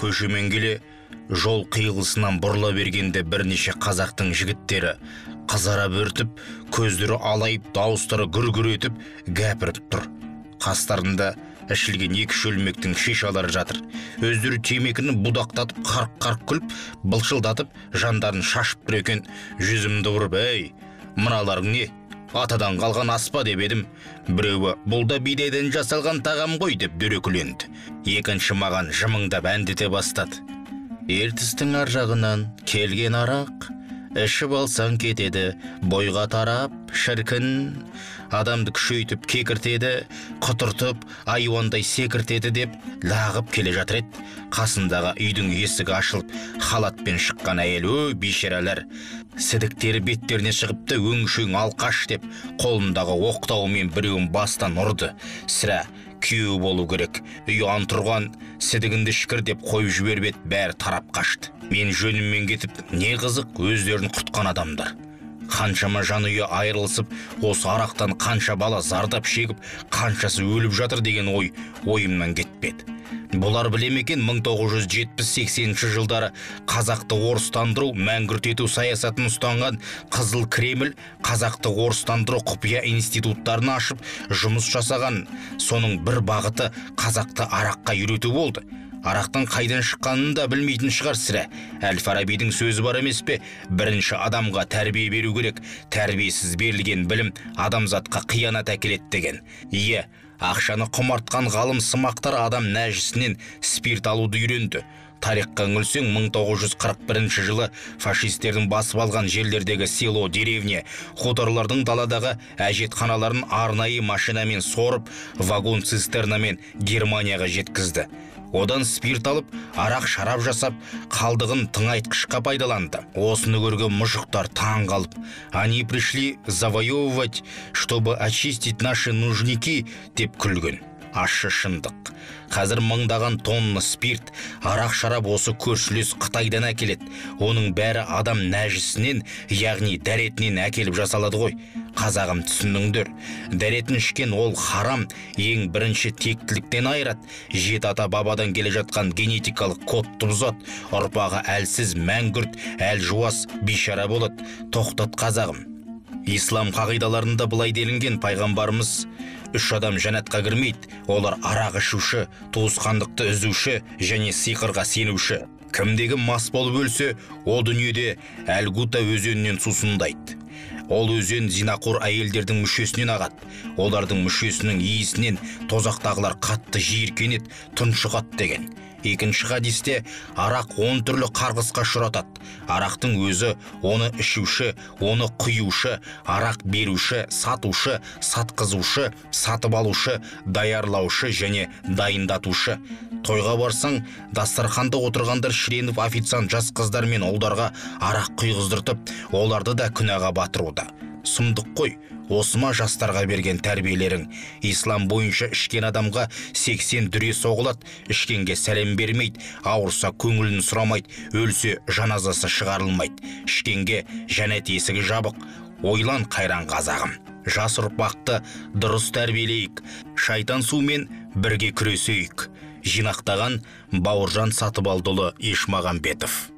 Көшемен келе жол қиылысынан бұрыла бергенде бірнеше қазақтың жігіттері қызара бөртіп, көздері алайып, дауыстары гүр-гүр етіп гәпіріп тұр. Қастарында ішілген екі шөлмектің шишалары жатыр. Өздері темекіні будақтатып, қарқ-қарқ күліп, былшылдатып, жандарын шашып тұр екен. Жүзімді бұрып, «Ей, мыналарың не? Атадан қалған аспа» деп едім. Біреуі, «Бұл да бидайдан жасалған тағам ғой» деп дөрекіленді. Екінші маған жымыңдап әндете бастады. Ертістің ар жағынан келген арақ, ішіп алсаң кетеді, бойға тарап, шіркін. Адамды күшейтіп кекіртеді, құтыртып, айуандай секіртеді деп лағып келе жатыр еді. Қасындағы үйдің есігі ашылып, халатпен шыққан әйел, «Өй, бейшаралар, сідіктері беттеріне шығыпты, өңшең алқаш» деп қолындағы оқтауымен біреуін бастан ұрды. Сірә, күйеуі болу керек. Үй антұрған, сідігінді шікір деп қойып жіберіп еді, бәрі тарап қашты. Мен жөніммен кетіп, не қызық, өздерін құртқан адамдар. Қаншама жанұя айырылысып, осы арақтан қанша бала зардап шегіп, қаншасы өліп жатыр деген ой ойымнан кетпеді. Бұлар біле ме екен 1970-80 жылдары қазақты орыстандыру, мәңгүрт ету саясатын ұстанған Қызыл Кремль қазақты орыстандыру құпия институттарын ашып, жұмыс жасаған. Соның бір бағыты қазақты араққа үйрету болды. Арақтың қайдан шыққанын да білмейтін шығар сірә. Әл-Фарабидің сөзі бар емес пе? Бірінші адамға тәрбие беру керек. Тәрбиесіз берілген білім адамзатқа қиянат әкеледі деген. Ие, ақшаны құмартқан ғалым сымақтар адам нәжісінен спирт алуды үйренді. Тарихқа үңілсең, 1941 жылы фашистердің басып алған жерлердегі село, деревня, хуторлардың даладағы әжетханаларын арнайы машинамен сорып, вагон цистернамен Германияға жеткізді. Одан спирт алып, арақ шарап жасап, қалдығын тыңайтқышқа пайдаланды. Осыны көрген мұжықтар таң қалып, «Они пришли завоевывать, чтобы очистить наши нужники» деп күлген. Ащы шындық. Қазір мыңдаған тонна спирт, арақ шарап осы көршілес Қытайдан әкеледі. Оның бәрі адам нәжісінен, яғни дәретінен әкеліп жасалады ғой. Қазағым, түсініңдер. Дәретін ішкен ол харам, ең бірінші тектіліктен айырады. Жеті ата бабадан келе жатқан генетикалық кодты бұзады. Ұрпағы әлсіз, мәңгүрт, әлжуаз, бейшара болады. Тоқтат, қазағым. Ислам қағидаларында былай делінген: пайғамбарымыз, үш адам жәннатқа кірмейді. Олар арақ ішуші, туысқандықты үзуші және сиқырға сенуші. Кімдегі мас болып өлсе, о дүниеде Әлгута өзенінен сусындайды. Ол өзен зинақор әйелдердің мүшесінен ағады. Олардың мүшесінің иісінен тозақтағылар қатты жиіркенеді, тұншығады деген. Екінші хадисте арақ 10 түрлі қарғысқа ұшыратады. Арақтың өзі, оны ішуші, оны құюшы, арақ беруші, сатушы, сатқызушы, сатып алушы, даярлаушы және дайындатушы. Тойға барсаң, дастарханда отырғандар шіреніп официант жас қыздар мен ұлдарға арақ құйғыздыртып, оларды да күнәға батыруда. Сұмдық қой, осыма жастарға берген тәрбиелерің. Ислам бойынша ішкен адамға 80 дүре соғылады, ішкенге сәлем бермейді, ауырса көңілін сұрамайды, өлсе жаназасы шығарылмайды. Ішкенге жәннат есігі жабық. Ойлан, қайран қазағым. Жас ұрпақты дұрыс тәрбиелейік, шайтан сумен бірге күресейік. Жинақтаған Бауыржан Сатыбалдыұлы Ешмағамбетов.